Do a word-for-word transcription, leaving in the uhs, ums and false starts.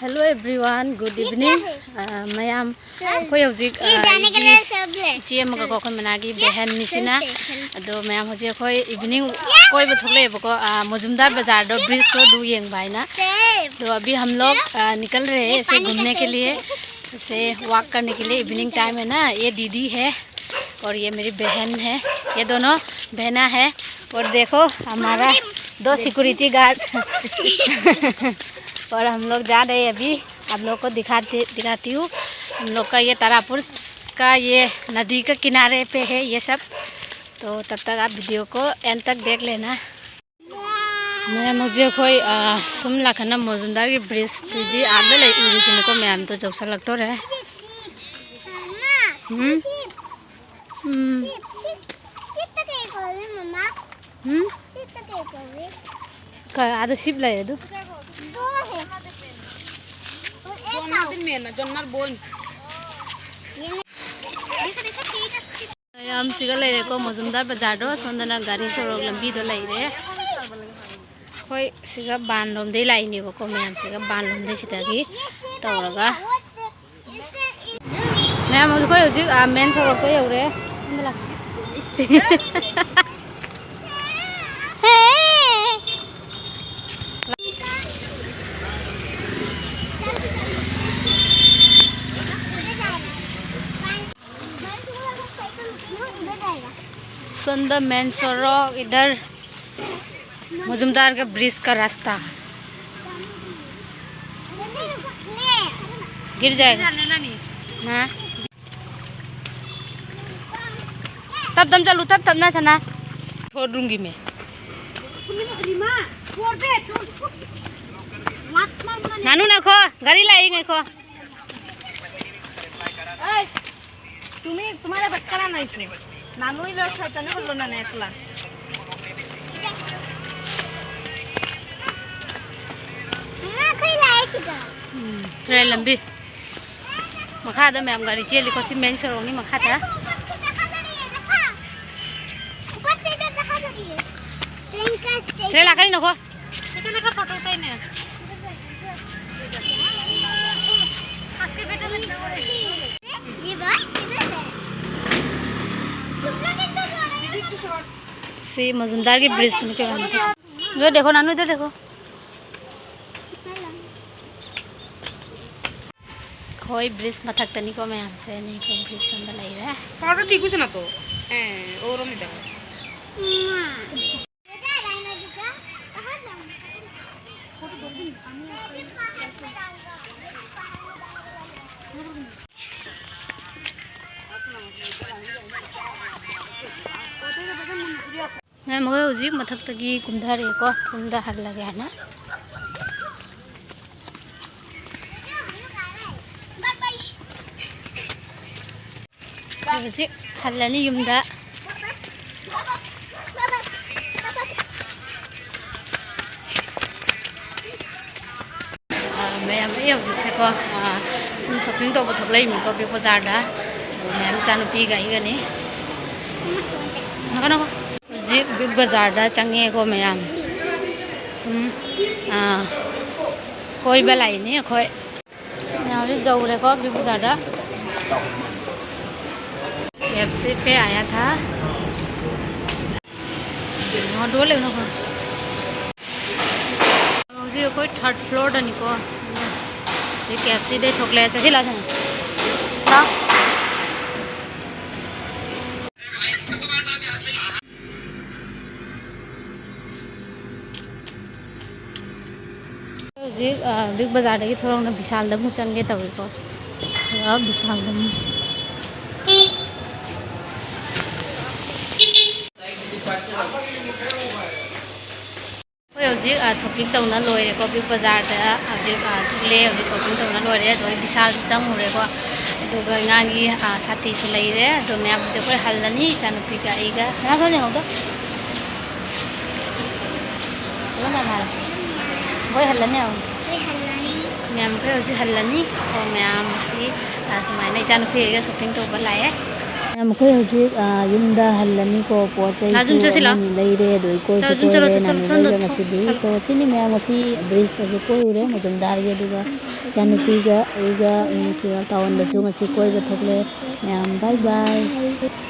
Hello everyone, good evening. ꯑ, ꯃꯌꯥꯝ, ꯑꯩꯈꯣꯏ ꯍꯧꯖꯤꯛ, ꯑ, ꯑꯩꯒꯤ ꯏꯆꯦ ꯑꯃꯒꯀꯣ, ꯑꯩꯈꯣꯏ ꯃꯅꯥꯒꯤ ꯕꯦꯍꯟꯅꯤꯁꯤꯅ꯫ ꯑꯗꯣ ꯃꯌꯥꯝ, ꯍꯧꯖꯤꯛ ꯑꯩꯈꯣꯏ ꯏꯚꯤꯅꯤꯡ ꯀꯣꯏꯕ ꯊꯣꯛꯂꯛꯑꯦꯕꯀꯣ, ꯑ, ꯃꯣꯖꯨꯝꯗꯥꯔ ꯕꯖꯥꯔꯗꯣ, ꯕ꯭ꯔꯤꯖꯇꯣ ꯑꯗꯨ ꯌꯦꯡꯕ ꯍꯥꯏꯅ꯫ ꯑꯗꯣ ꯑꯕꯤ ꯍꯝ ꯂꯣꯒ, ꯑ, ꯅꯤꯀꯜ ꯔꯍꯦ ꯍꯦ ꯏꯁꯦ ꯘꯨꯝꯅꯦ ꯀꯦ ꯂꯤꯌꯦ꯫ ꯏꯁꯦ ꯋꯥꯛ ꯀꯔꯅꯦ ꯀꯦ ꯂꯤꯌꯦ, ꯏꯚꯤꯅꯤꯡ ꯇꯥꯏꯝ ꯍꯥꯏꯅ꯫ ꯌꯦ ꯗꯤꯗꯤ ꯍꯦ꯫ और ये मेरी बहन है, ये दोनों बहना है। और देखो हमारा दो सिक्योरिटी गार्ड। और हम लोग जा रहे हैं अभी, आप लोग को दिखाते दिखाती हूँ। हम लोग का ये तारापुर का ये नदी का किनारे पे है ये सब। तो तब तक आप वीडियो को एंड तक देख लेना। ꯃꯌꯥꯝ ꯍꯧꯖꯤꯛ ꯑꯩꯈꯣꯏ, ꯑ, ꯁꯨꯝ ꯂꯥꯛꯀꯥꯟꯗ ꯃꯣꯖꯨꯝꯗꯥꯔꯒꯤ ꯕ꯭ꯔꯤꯖꯇꯨꯗꯤ ꯑꯥꯗ ꯂꯩ, ꯎꯔꯤꯁꯤꯅꯤꯀꯣ, ꯃꯌꯥꯝꯗꯣ ꯌꯧꯁꯜꯂꯛꯇꯣꯔꯦ꯫ ꯎꯝ? ꯎꯝ꯫ ꯎꯝ? ꯀ-, ꯑꯥꯗ ꯁꯤꯞ ꯂꯩ ꯑꯗꯨ꯫ ꯃꯌꯥꯝ ꯁꯤꯒ ꯂꯩꯔꯦꯀꯣ, ꯃꯣꯖꯨꯝꯗꯥꯔ ꯕꯖꯥꯔꯗꯣ꯫ ꯁꯣꯝꯗꯅ ꯒꯥꯔꯤ ꯁꯣꯔꯣꯛ ꯂꯝꯕꯤꯗꯣ ꯂꯩꯔꯦ꯫ ꯑꯩꯈꯣꯏ ꯁꯤꯒ ꯕꯥꯟꯂꯣꯝꯗꯩ ꯂꯥꯛꯏꯅꯦꯕꯀꯣ, ꯃꯌꯥꯝꯁꯤꯒ ꯕꯥꯟꯂꯣꯝꯗꯩ ꯁꯤꯗꯒꯤ ꯇꯧꯔꯒ꯫ ꯃꯌꯥꯝ, ꯑꯩꯈꯣꯏ ꯍꯧꯖꯤꯛ, ꯑ, ꯃꯦꯟ ꯁꯣꯔꯣꯛꯇ ꯌꯧꯔꯦ꯫ ꯁꯣꯝꯗ ꯂꯥꯛ꯫ सुंदर मेन सड़क इधर मजूमदार का ब्रिज का रास्ता। गिर जाएगा। हाँ। तब दम चलू, तब तब ना सना। छोड़ दूंगी मैं। नानू ना खो, गाड़ी लाई गई खो। ए, তুমি তোমার বাচ্চারা নাই তো। নানুই লস হইতো না, হলো না, না একলা। ꯎꯝ, ꯇ꯭ꯔꯦꯟ ꯂꯝꯕꯤ꯫ ꯃꯈꯥꯗ ꯃꯌꯥꯝ ꯒꯥꯔꯤ ꯆꯦꯜꯂꯤꯀꯣ, ꯁꯤ ꯃꯦꯟ ꯁꯣꯔꯣꯛꯅꯤ ꯃꯈꯥꯗ꯫ ꯇ꯭ꯔꯦꯟ ꯂꯥꯛꯀꯅꯤ ꯅꯈꯣ꯫ ꯐꯣꯇꯣ ꯇꯥꯏꯅꯦ꯫ ꯁꯤ ꯃꯖꯨꯝꯗꯥꯔꯒꯤ ꯕ꯭ꯔꯤꯖꯇꯨꯅꯤ ꯀꯩꯅꯣ꯫ ꯏꯗꯣ ꯗꯦꯈꯣ ꯅꯥꯅꯨ, ꯏꯗꯣ ꯗꯦꯈꯣ꯫ ꯑꯩꯈꯣꯏ ꯕ꯭ꯔꯤꯖ ꯃꯊꯛꯇꯅꯤꯀꯣ ꯃꯌꯥꯝꯁꯦ, ꯅꯤꯀꯣ ꯕ꯭ꯔꯤꯖ ꯑꯃꯗ ꯂꯩꯔꯦ꯫ ꯐꯥꯎꯔ ꯂꯤꯒꯨꯁꯦ ꯅꯠꯇꯣ? ꯑꯦ, ꯑꯣꯔꯣ ꯃꯤꯗ꯫ ꯃꯌꯥꯝ, ꯃꯈꯣꯏ ꯍꯧꯖꯤꯛ ꯃꯊꯛꯇꯒꯤ ꯀꯨꯝꯊꯔꯛꯑꯦꯀꯣ, ꯌꯨꯝꯗ ꯍꯜꯂꯒꯦ ꯍꯥꯏꯅ꯫ ꯍꯧꯖꯤꯛ ꯍꯜꯂꯅꯤ ꯌꯨꯝꯗ꯫ ꯑꯥ, ꯃꯌꯥꯝ, ꯑꯩ ꯍꯧꯖꯤꯛꯁꯦꯀꯣ, ꯑꯥ, ꯁꯨꯝ shopping ꯇꯧꯕ ꯊꯣꯛꯂꯛꯏꯅꯤꯀꯣ, ꯕꯤꯛ ꯕꯖꯥꯔꯗ꯫ ꯑꯗꯣ ꯃꯌꯥꯝ, ꯏꯆꯥꯅꯨꯄꯤꯒ ꯑꯩꯒꯅꯤ꯫ ꯉꯥꯏꯈꯣ, ꯉꯥꯏꯈꯣ꯫ ꯍꯧꯖꯤꯛ ꯕꯤꯛ ꯕꯖꯥꯔꯗ ꯆꯪꯉꯦꯀꯣ ꯃꯌꯥꯝ꯫ ꯁꯨꯝ, ꯑꯥ, ꯀꯣꯏꯕ ꯂꯥꯛꯏꯅꯤ ꯑꯩꯈꯣꯏ꯫ ꯃꯌꯥꯝ ꯍꯧꯖꯤꯛ ꯌꯧꯔꯦꯀꯣ ꯕꯤꯛ ꯕꯖꯥꯔꯗ꯫ ꯀꯦ ꯑꯦꯐ ꯁꯤ ꯄꯦ ꯑꯥꯌꯥ ꯊꯥ꯫ ꯍꯧꯖꯤꯛ ꯑꯩꯈꯣꯏ third floorꯗꯅꯤꯀꯣ꯫ ꯁꯤ ꯀꯦ ꯑꯦꯐ ꯁꯤꯗꯩ ꯊꯣꯛꯂꯛꯑꯦ꯫ ꯆꯠꯁꯤꯜꯂꯛꯑꯁꯤꯅꯦ꯫ ꯂꯥꯎ꯫ ꯍꯧꯖꯤꯛ, ꯑ, ꯕꯤꯛ ꯕꯖꯥꯔꯗꯒꯤ ꯊꯣꯔꯛꯅ ꯕꯤꯁꯥꯜꯗ ꯑꯃꯨꯛ ꯆꯪꯒꯦ ꯇꯧꯔꯤꯀꯣ꯫ ꯑ, ꯕꯤꯁꯥꯜꯗ ꯑꯃꯨꯛ꯫ ꯑꯩꯈꯣꯏ ꯍꯧꯖꯤꯛ, ꯑ, shopping ꯇꯧꯅ ꯂꯣꯏꯔꯦꯀꯣ, ꯕꯤꯛ ꯕꯖꯥꯔꯗ ꯍꯧꯖꯤꯛ, ꯑ, ꯊꯣꯛꯂꯛꯑꯦ꯫ ꯍꯧꯖꯤꯛ shopping ꯇꯧꯅ ꯂꯣꯏꯔꯦ, ꯑꯗꯣ ꯑꯩ ꯕꯤꯁꯥꯜꯁꯨ ꯆꯪꯉꯨꯔꯦꯀꯣ, ꯑꯗꯨꯒ ꯑꯉꯥꯡꯒꯤ, ꯑ, ꯁꯥꯇꯤꯁꯨ ꯂꯩꯔꯦ꯫ ꯑꯗꯣ ꯃꯌꯥꯝꯁꯦ ꯑꯩꯈꯣꯏ ꯍꯜꯂꯅꯤ, ꯏꯆꯥꯅꯨꯄꯤꯒ ꯑꯩꯒ꯫ ꯅꯅꯥ ꯁꯣꯝ ꯌꯦꯡꯍꯧꯗꯣ꯫ ꯍꯜꯂꯣ ꯃꯌꯥꯝ ꯍꯥꯏꯔꯣ꯫ ꯑꯩꯈꯣꯏ ꯍꯜꯂꯅꯤ ꯍꯥꯏꯔꯣ꯫ ꯃꯌꯥꯝ ꯑꯩꯈꯣꯏ ꯍꯧꯖꯤꯛ ꯍꯜꯂꯅꯤ꯫ ꯑꯩꯈꯣꯏ ꯃꯌꯥꯝ ꯑꯁꯤ, ꯑ, ꯁꯨꯃꯥꯏꯅ ꯏꯆꯥꯅꯨꯄꯤꯒ shopping ꯇꯧꯕ ꯂꯥꯛꯑꯦ꯫ ꯃꯌꯥꯝ ꯑꯩꯈꯣꯏ ꯍꯧꯖꯤꯛ, ꯑ, ꯌꯨꯝꯗ ꯍꯜꯂꯅꯤꯀꯣ꯫ ꯄꯣꯠ ꯆꯩꯁꯨ ꯅꯥꯖꯨꯟ ꯆꯠꯁꯤꯜꯂꯣ꯫ ꯑꯃꯅꯤ ꯂꯩꯔꯦ, ꯑꯗꯨ ꯏꯀꯣꯏꯁꯨ ꯆꯠꯂꯣ, ꯆꯠꯂꯣ, ꯀꯣꯏꯔꯦ, ꯆꯠꯂꯣ, ꯆꯠꯂꯣ, ꯅꯥꯅꯨ ꯁꯣꯝꯗ ꯍꯣꯏꯒ ꯊꯣꯛ-, ꯉꯁꯤꯗꯤ꯫ ꯆꯠꯂꯣ꯫ So, ꯁꯤꯅꯤ ꯃꯌꯥꯝ ꯉꯁꯤ ꯕ꯭ꯔꯤꯖꯇꯁꯨ ꯀꯣꯏꯔꯨꯔꯦ ꯃꯖꯨꯝꯗꯥꯔꯒꯤ, ꯑꯗꯨꯒ ꯏꯆꯥꯅꯨꯄꯤꯒ ꯑꯩꯒ, ꯎꯝ, ꯁꯤꯒ ꯇꯥꯋꯟꯗꯁꯨ ꯉꯁꯤ ꯀꯣꯏꯕ ꯊꯣꯛꯂꯦ꯫ ꯃꯌꯥꯝ bye bye꯫